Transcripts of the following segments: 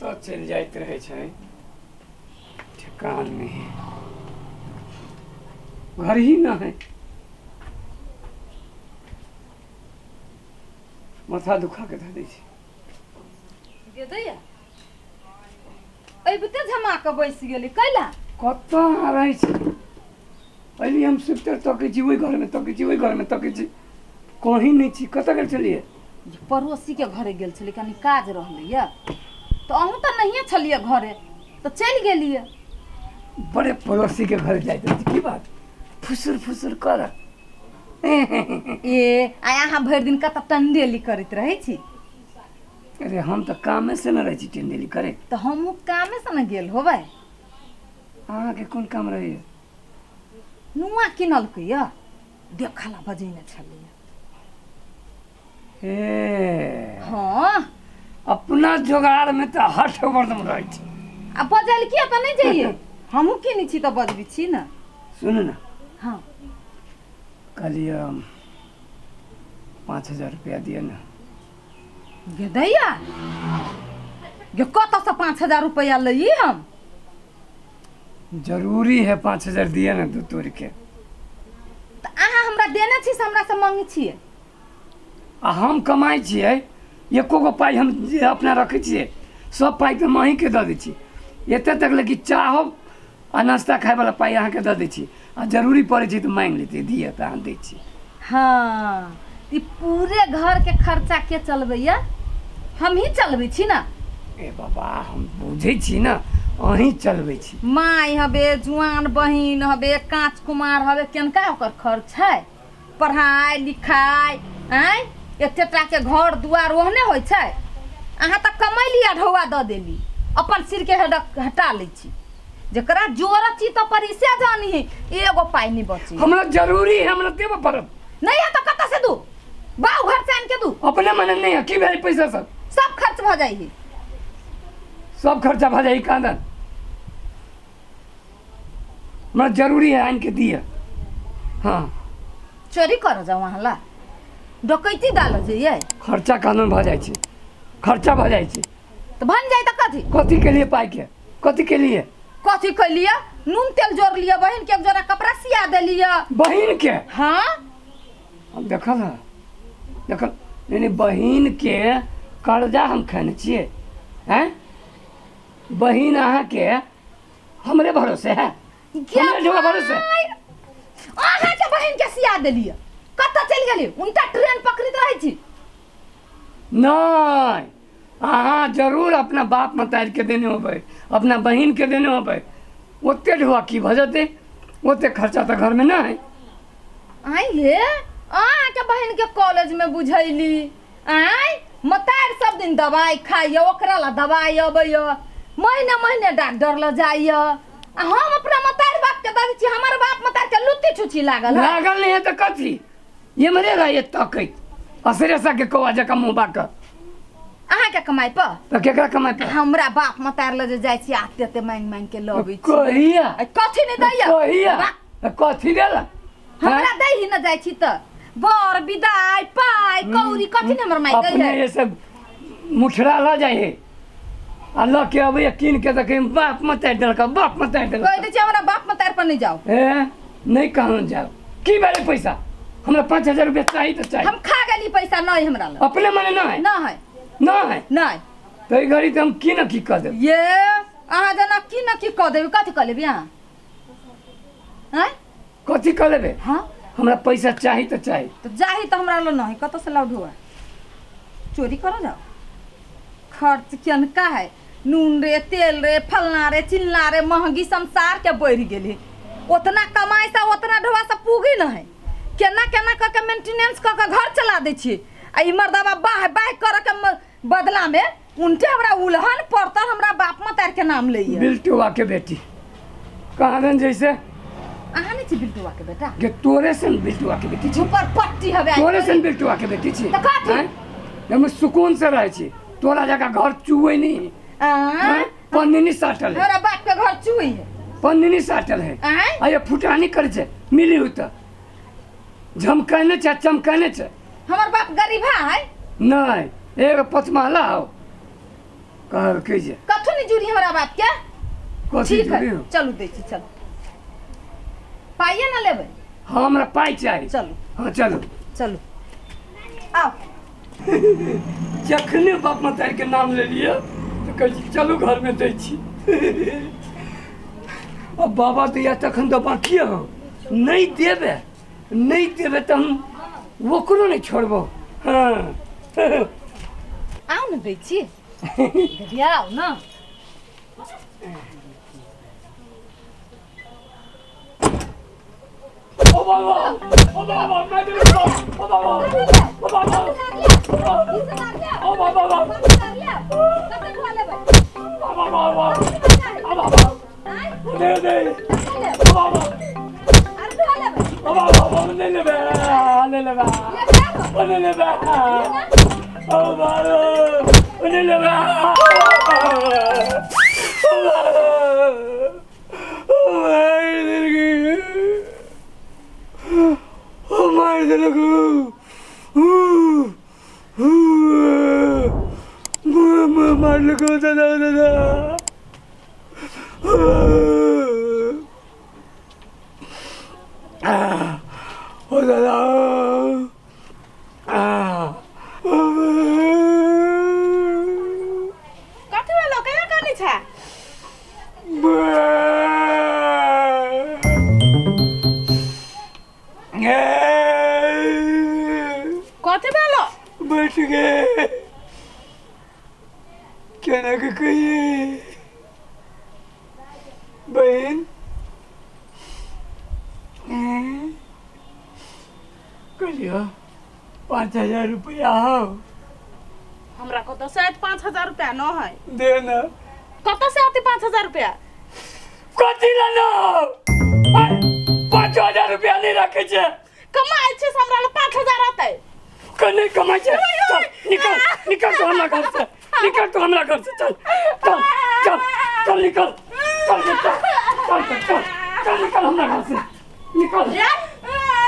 कतऽ चलि जाइत रहै छै ठेकान नहि घर ही न है माथा दुखा के धऽ दै छै गेदैया अबिते झमा कऽ बैस गेली कैला कतऽ अहाँ रहै छी पहिले हम सुवितर तकै छी ओहि घरमे तकै छी ओहि घरमे तकै छी कहीं नहि छी कतऽ गेल छलियै जे पड़ोसीके घरे गेल छलियै कनि काज रहलैए तऽ अहूँ तऽ नहिए छलियै घरे तऽ चलि गेलियै बड़े पड़ोसीके घर जाइत रहै छी की बात फुसुर फुसुर कर ए आ अहाँ भरि दिन कतऽ टंडेली करैत रहै छी अरे हम तऽ कामे से ने रहै छी टेंडेली करे तऽ हमहूँ कामेसँ ने गेल होबै अहाँके कोन काम रहैए नुआ किनलकै यऽ देखला बजेने छलैया हे हँ अपना जोगाड़ में तऽ हठ हरदम रहै छै आ बजल किया तऽ नहि जइए हमहूँ किनै छी तऽ बजबै छी ने सुनू ने हँ कहलियै 5000 रुपया दिअ ने गे दैया गे कतऽसँ 5000 रुपैआ लैयै हम जरूरी है 5000 दिअ ने दू तोड़ के तऽ अहाँ हमरा देने छी से हमरा से मंगै छियै आ हम कमाइ छियै एको गो पाइ हम जे अपना रखै छियै सब पाइ तऽ हम अहीँके दऽ दै छी एते तक लेकिन चाहो आ नाश्ता खायवला पाइ अहाँके दऽ दै छी आ जरूरी पड़ै छै तऽ माँगि लै छियै दिअ तऽ अहाँ दै छी हँ ई पूरे घरके खर्चा के चलबैया हमही चलबै छी ने ए बाबा हम बुझै छी ने अहीं चलबै छी माय हबे जुआन बहिन हबे काँच कुमार हबे केनका ओकर खर्च है पढ़ाइ लिखाइ आँय एते टाके घर दुआर ओहने होइ छै अहाँ तऽ कमैली आ ढौआ दऽ देली अपन सिरके हेडक हटा लै छी जकरा जोर छी तऽ परिसे जानी एगो पाइ नहि बची हमरा जरूरी है हमरा देबऽ पड़त नहीं है तो कतऽ से दू बाऊ घर से आन के दू अपने मने नहीं है की भेल पैसा सब सब खर्च भऽ जाइ है सब खर्चा भऽ जाइ कांदन हमरा जरूरी है आन के दिअ हाँ चोरी कर जाओ अहाँ ला डकैती डाल जइए खर्चा कानून भऽ जाइ छै खर्चा भऽ जाइ छै तऽ बन जाए तऽ कथी कथी के लिए पाइ के कथी के लिए कथी कैलिए नून तेल जोड़ लिअ बहिन के एक जोड़ा कपड़ा सिया देलिए बहिन के हाँ हम देखल है देखल नहीं नहीं बहिन के कर्जा हम खेने छियै हैं बहिन अहाँके हमरे भरोसे है हमरे ढोका भरोसे अहाँके बहिन के सिया देलिए कतऽ चलि गेली उनटा ट्रेन पकड़ित रहै छी नहि अहाँ जरूर अपना बाप मतारिके देने होबै अपना बहिनके देने होबै ओते ढोआ की भऽ जेतै ओते खर्चा तऽ घरमे नहि आँय हे अहाँके बहिनके कॉलेजमे बुझैली आँय मतारि सब दिन दवाइ खाइए ओकरा ला दवाइ अबैए महीने महीने डॉक्टर लग जाइए आ हम अपना मतारि बापके दऽ दै छी हमर बाप मतारिके लुत्ती छुच्छी लागल है लागल नहि है तऽ कथी एम्हरे रहैए तकैत असरे के कौआ जकाँ मुँह बाकऽ अहाँके कमाइ पर तऽ केकरा कमाइ पर हमरा बाप मतार लग जे जाइ छी आते आते मांगि मांगि के लबै छी कहिया आ कथी नहि दैया कहिया वाह, कथी देलक हमरा दै ही न जाइ छी तऽ बर विदाई पाइ कौड़ी कथी ने हमर माय दै अपने है ये सब मुठरा लऽ जाइ है आ लऽ के अबैया कीन के तऽ बाप मतारि देलक बाप मतारि देलक कहि दै छी हमरा बाप मतार पर नहि जाउ ए नहि कहलहुँ जाउ की भेलै पैसा हमरा 5000 रुपया चाही तऽ चाही हम खा गेली पैसा नहि हमरा लग अपने मने नहि नहि नहि नहि तऽ एहि घड़ी तऽ हम की ने की कऽ देब ये अहाँ जेना की न की कऽ देबै कथी कऽ लेबै अहाँ आँय कथी कऽ लेबै हँ हमरा पैसा चाही तऽ चाही तऽ जाही तऽ हमरा लग नहि कतऽसँ लाउ ढोआ चोरी करऽ जाउ खर्च केनका है नून रे तेल रे फलना रे चिल्ला रे महंगी संसार के बढ़ि गेलै ओतना कमाइ से ओतना ढोआ से पूगी न है केना केना कऽ के मेंटेनेंस कऽ के घर चला दै छियै आ ई मर्दबा बाह बाह करऽ के बदला में उनटे हमरा उलहन पड़तन हमरा बाप मतार के नाम लैया बिल्टुआ के बेटी कहाँ दन जैसे अहाँ नहीं छी बिल्टुआ के बेटा के तोरे सन बिल्टुआ के बेटी छी ऊपर पट्टी हवे तोरे सन बिल्टुआ के बेटी छी तऽ कथी? आँय? हम सुकून से रहै छी तोरा जकाँ घर चुए नहीं आँय? आँय? पन्नी साटल है हमरा बाप के घर चुई है पन्नी साटल है आँय? आ ये फुटानी करै छै मिली हुई तऽ झमकने छै चमकने छै हमर बाप गरीबा है नहीं एगो पचमहला हो कहलकै जे कथू नहीं जुड़ी हमरा बात के कथी ठीक है जुड़ी हो? चलू दै छी चलू पाइए ना लेबै हाँ हमरा पाइ चाही चलू हाँ चलू चलू आउ जखने बाप मतारी के नाम लेलियै तऽ कहै छी चलू घरमे दै छी अब बाबा दैया तखन तऽ बाँकी हम नहि देबै नहि देबै तऽ हम ओकरो नहि छोड़बो हँ आउ ने दै छी ददिया आउ ने ओ बाबा ओ बाबा मैं देबै ओ बाबा ओ बाबा ओ बाबा बाबा बाबा बाबा ओ बाबा दे दे ओ बाबा ओ बाबा बाबा नहीं लेबे नहीं लेबे ओ नहीं लेबे ओ बाबा ओ नहीं लेबे ओ बाबा ओ मार देलकै ओ मार देलक मारलको दादा दादा ओ दादा कथी भेलो केना कानै छै कथी भेलो बैठ गए केना के कहिए बहन कहलियो 5,000 रुपया हो हमरा कतऽ से आयत 5,000 रुपया न है दे ना कतऽ से आती 5,000 रुपया कथी ला ना 5,000 रुपया नहीं रखे छे कमाइ छै से हमरा लग 5,000 अतै कने कमाइ छे चल निकल निकल तो हमरा घर से निकल तो हमरा घर से चल चल चल चल निकल चल चल चल चल चल चल निकल हमरा घर से निकल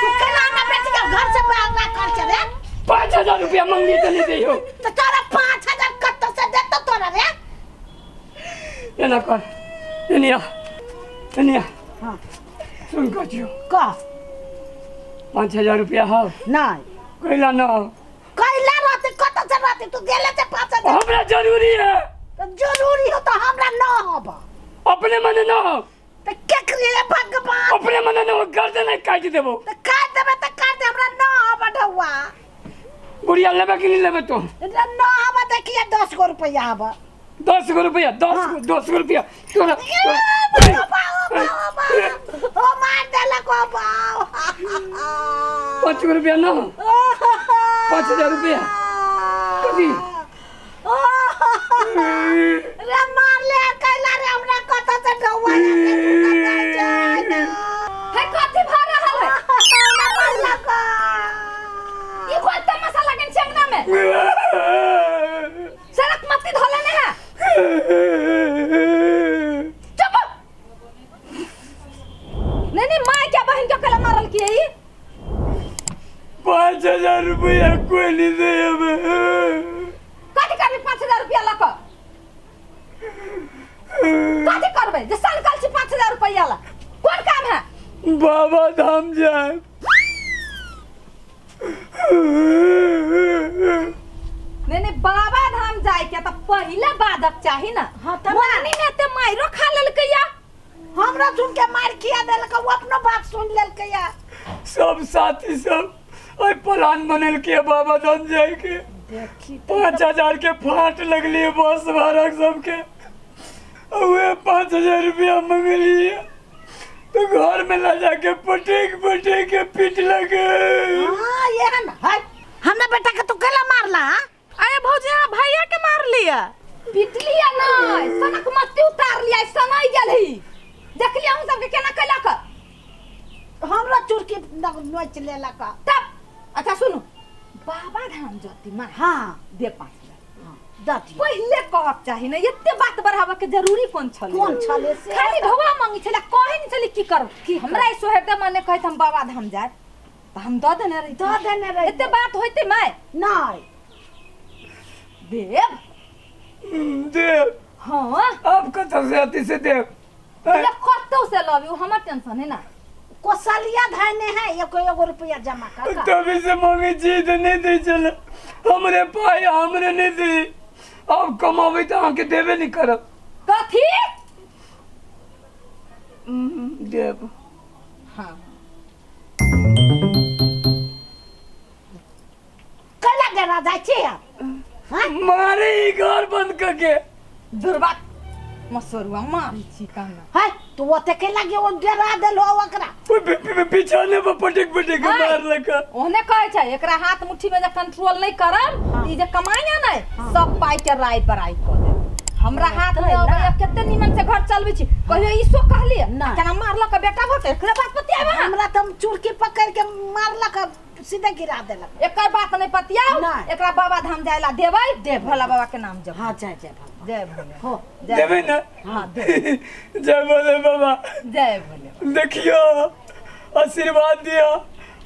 तू केना हमरा बेटी के घर से बाहर कर छे रे 5,000 रुपया मंगली तो नहीं दियो तो तोरा 5,000 कत्तो से देतो तोरा रे एना कर एनिया एनिया हाँ सुन कर जियो कह 5,000 रुपया हो नहीं कैला ना कैला रहते कत्तो से रहते तू देले छे 5,000 हमरा जरूरी है तो जरूरी हो तो हमरा न होब अपने मने ना हो तो केकरे रे भगवान अपने मने ना हो गर्दन काटि देबो तो काट देबे तो काट दे हमरा न होब ढौआ बुढ़िया लेबे कि नहीं लेबे तो न होब देखिए 10 गो रुपया होब 10 गो रुपया 10 गो रुपया तोरा ओ मार देलक ओ बाप 5 गो रुपया ना 5,000 रुपया कथी रे मार ले कैला रे हमरा कत से ढौआ है कथी भऽ रहल है हमरा मारलक ई कोन तमाशा लगन छै अंगना में सड़क मत्ती धोले ने है चुप नहीं नहीं माय क्या बहन के कला मारल की है ई 5,000 रुपया कोई नहीं दे हमें कथी करबे 5,000 रुपया लऽ कऽ कथी करबे जे सनकल छी 5,000 रुपया ला कोन काम है बाबा धाम जाए नहीं नहीं बाबा धाम जाए के त पहले बाधक चाही ना हाँ, तब ना। मोहनी में ते माइरो खा लेलकै या हमरा सुन के मार खिया देलक ओ अपनो बात सुन लेलकै या सब साथी सब ओइ प्लान बनेलकै बाबा धाम जाए के देखी 5,000 के फाट लगली बस भाड़ा सबके उहे 5,000 रुपया मंगलिए तो घर में ला जाके पटेक पटेक के पीट लगे हां ये हन है हमरा बेटा के तू केला मारला हाँ? अरे भौजी अहाँ भैया के मार लिया पीट लिया नहीं सनक मत्ती उतार लिया सनाई गेल ही देखलिए हम सबके केना कैलक हमरा चुरकी नोच लेलक तब अच्छा सुनू बाबा धाम जती माँ हाँ दे 5,000 दऽ दियौ पहिले कहक चाही ने एते बात बढ़ाबऽ के जरूरी कोन छलै कोन छलै से खाली ढौआ मांगे छलै कहै नहि छलै की करब की हमरा ई सोहरदे माने कहैत हम बाबा धाम जाय तऽ हम दऽ देने रही दऽ देने रही एते बात होइते माय नहीं देव देब। हाँ। अब कतऽ से अति से देब? ये कतौ से लबी, उ हमर टेंशन है ना। कोसलिया धैने है एको एगो रुपया जमा कर कर। तभी से मम्मी जी तो नहीं दी चले, हमरे पाई हमरे नहीं दी। अब कमाबे तो अहाँके देबे नहीं करब। कथी? देब। हाँ। कैला डेरा जाइ छी हम? हाँ? मारे ई घर बंद करके। दुर्बा मसरुआ मारी छी कहना। है तू ओते कैला के ओ डेरा देलो ओकरा? बिछाने पर पटक पटक के हाय। मारलक। ओहने कहै छै एकरा हाथ मुट्ठी में जे कंट्रोल नहीं करब, ई जे कमाइया नहीं सब पाई के राय बराई कऽ देब। हमरा हाथ में अबैया, कते निमन से घर चलबै छी। कहियो ई सो कहलियै? नहि। केना मारलक बेटा भऽ के, एकरे बात पतियाब अहाँ? हमरा तऽ हम चुरकी पकड़ के मारलक, सीधे गिरा देलक। एकर बात नहीं पतियाउ। नहि। एकरा बाबा धाम जाय ला देबै, देबै। भोला बाबा के नाम जप। हाँ, जय जय भगवान। जय भोले। हो। जय। देबै ना? हाँ, देबै। जय भोले बाबा। जय भोले। देखियो, आशीर्वाद दिया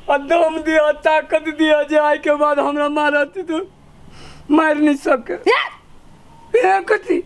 आ दम दिया, ताकत दिया जे आइ के बाद हमरा मारत तो मारि नहीं सके। हे! हे कथी?